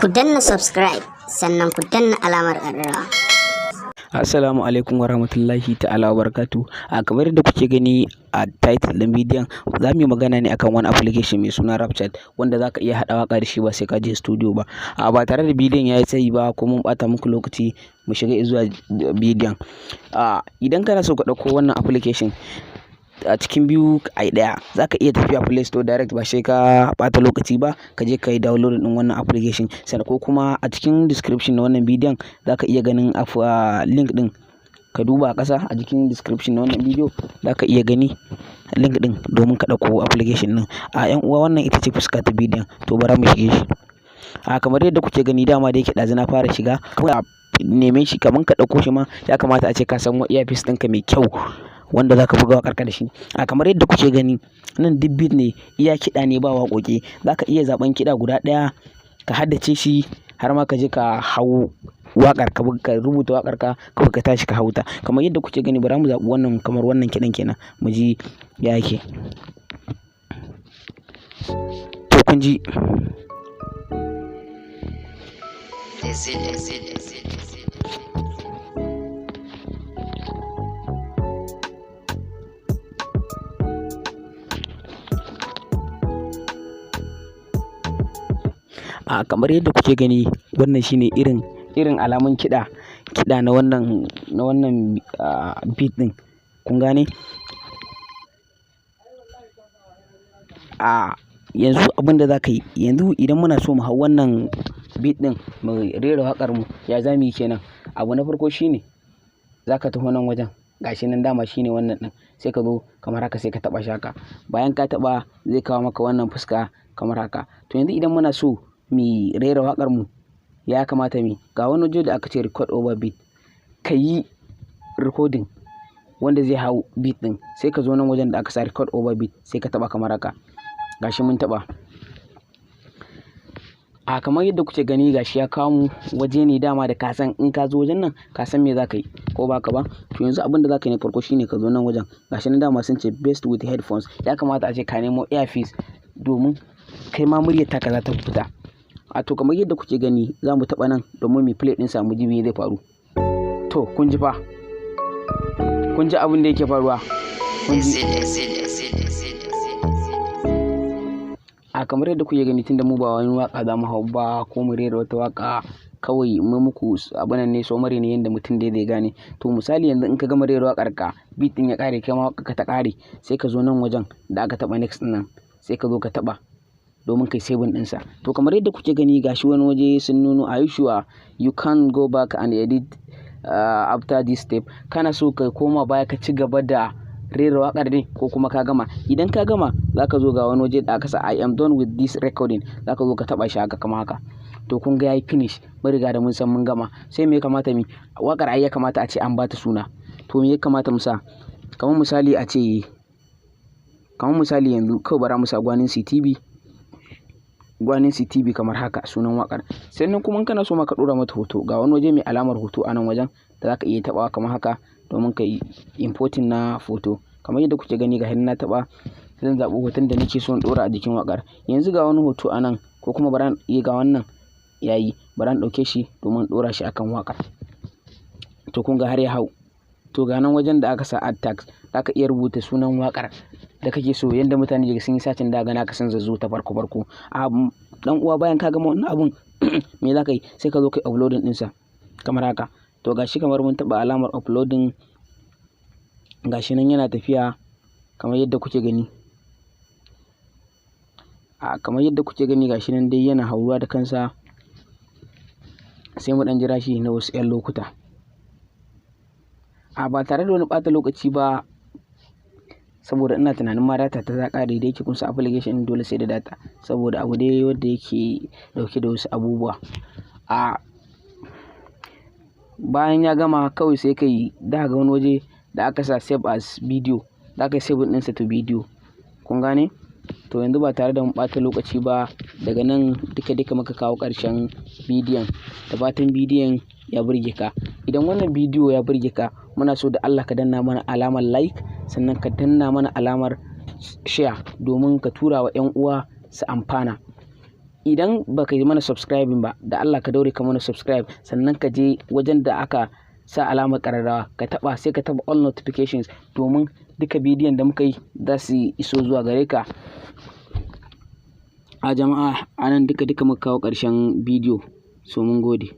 Ku danna subscribe, sannan ku danna alamar ƙararrawa. Assalamu alaikum warahmatullahi ta'ala wabarakatuh. A kamar yadda kuke gani a title ɗin bidiyon, za mu yi magana ne akan wani application mai suna Rapchat, wanda za ka iya haɗa waƙa da shi ba sai ka je studio ba. A ba tare da bidiyon ya yi tsayi ba ko mun ɓata muku lokaci, mu shiga zuwa bidiyon. A idan kana so ka ɗauko wannan application a cikin biyu a ɗaya, za ka iya tafiya Play Store direct, ba sai ka ɓata lokaci ba, ka je ka yi download ɗin wannan application. Sannan ko kuma a cikin description na wannan bidiyon za ka iya ganin link ɗin. Ka duba a ƙasa, a jikin description na wannan bidiyo za ka iya gani link ɗin domin ka ɗauko application ɗin. A ƴan uwa, wannan ita ce fuska ta bidiyon. To, bara mu shige shi. A kamar yadda kuke gani, dama da yake ɗazu na fara shiga, ka neme shi kamar ka ɗauko shi ma, ya kamata a ce ka san earpiece ɗinka mai kyau wanda za ka buga waƙar ka da shi. A kamar yadda kuke gani nan, duk beat ne, iya kiɗa ne, ba waƙoƙi. Za ka iya zaɓen kiɗa guda ɗaya ka haddace shi, har ma ka je ka hau waƙar ka, ka rubuta waƙar ka, kawai ka tashi ka hau ta. Kamar yadda kuke gani, bara mu zaɓi wannan, kamar wannan kiɗan kenan, mu ji ya yake. To, kun ji. A kamar yadda kuke gani, wannan shine irin alamun kiɗa na wannan beat ɗin, kun gane. A yanzu abin da za ka yi yanzu, idan muna so mu hau wannan beat ɗin mu rera waƙar mu, ya za mu yi kenan? Abu na farko shine za ka taho nan wajen, gashi nan, dama shine wannan ɗin. Sai ka zo kamar haka, sai ka taɓa shi haka. Bayan ka taɓa, zai kawo maka wannan fuska kamar haka. To, yanzu idan muna so mu rera waƙar mu, ya kamata mu ga wani waje da aka ce "record over beat", ka yi recording wanda zai hau beat ɗin. Sai ka zo nan wajen da aka sa "record over beat", sai ka taɓa kamar haka. Gashi mun taɓa. A kamar yadda kuke gani, gashi ya kawo mu waje ne dama da ka san in ka zo wajen nan, ka san me za ka yi, ko ba ka ba? To, yanzu abin da za ka yi na farko shine ka zo nan wajen. Gashi nan, dama sun ce "best with headphones". Ya kamata a ce ka nemo earpiece domin kai ma muryar taka za ta fita. A to, kamar yadda kuke gani, za mu taɓa nan domin mu play ɗinsa, mu ji me zai faru. To, kun ji fa, kun ji abin da yake faruwa, kun ji. A kamar yadda kuke gani, tunda mu ba wani waka za mu hau ba ko mu rera wata waka, kawai mu muku abu nan ne, summary ne, yanda mutum dai zai gane. To, misali yanzu in ka gama rera waƙar ka, beat ɗin ya ƙare, kai ma waƙar ka ta ƙare, sai ka zo nan wajen da aka taɓa "next" ɗin nan, sai ka zo ka taɓa domin kai saving ɗinsa. To, kamar yadda kuke gani, gashi wani waje sun nuno "Are you sure you can go back and edit after this step?" Kana so ka koma baya ka ci gaba da rera waƙar ne, ko kuma ka gama? Idan ka gama, za ka zo ga wani waje da aka sa "I am done with this recording", za ka zo ka taɓa shi haka, kamar haka. To, kun ga yayi finish. Mun riga da mun san mun gama. Sai me ya kamata mu waƙar? Ai ya kamata a ce an bata suna. To, me ya kamata mu sa? Kamar misali a ce, kamar misali yanzu kawai bara mu sa Gwanin CTV, Gwanin CTV, kamar haka sunan waƙar. Sannan kuma in kana so ma ka ɗora mata hoto, ga wani waje mai alamar hoto a nan wajen da za ka iya taɓawa kamar haka domin ka yi importing na hoto. Kamar yadda kuke gani, ga na taɓa, zan zaɓi hoton da nake so in ɗora a jikin waƙar. Yanzu ga wani hoto a nan, ko kuma bara iya ga wannan yayi, bara in ɗauke shi domin in ɗora shi akan waƙar. To, kun ga har ya hau. To, ga nan wajen da aka sa "add tags", za ka iya rubuta sunan waƙar da kake so, yanda mutane daga sun yi searching da ga naka sun zazzo ta farko farko. A dan uwa, bayan ka gama wannan abun, me za ka yi? Sai ka zo ka yi uploading ɗinsa kamar haka. To, gashi kamar mun taɓa alamar uploading, gashi nan yana tafiya kamar yadda kuke gani. A kamar yadda kuke gani, gashi nan dai yana hauruwa da kansa. Sai mu ɗan jira shi na wasu 'yan lokuta. A ba tare da wani ɓata lokaci ba, saboda ina tunanin ma data ta ƙare. Da yake kun san application ɗin dole sai da data, saboda abu dai wanda yake ɗauke da wasu abubuwa. A bayan ya gama, kawai sai ka yi da ga wani waje da aka sa "save as video", za ka yi save ɗinsa to video, kun gane. To, yanzu ba tare da mun ɓata lokaci ba, daga nan duka duka muka kawo ƙarshen bidiyon. Da fatan bidiyon ya burge ka. Idan wannan bidiyo ya burge ka, muna so da Allah ka danna mana alamar like, sannan ka danna mana alamar share domin ka tura wa 'yan uwa su amfana. Idan baka yi mana subscribing ba, da Allah ka daure ka mana subscribe, sannan ka je wajen da aka sa alamar ƙararrawa ka taɓa, sai ka taɓa all notifications, domin duka bidiyon da muka yi za su iso zuwa gare ka. A jama'a, anan duka duka muka kawo ƙarshen bidiyo. So mun gode.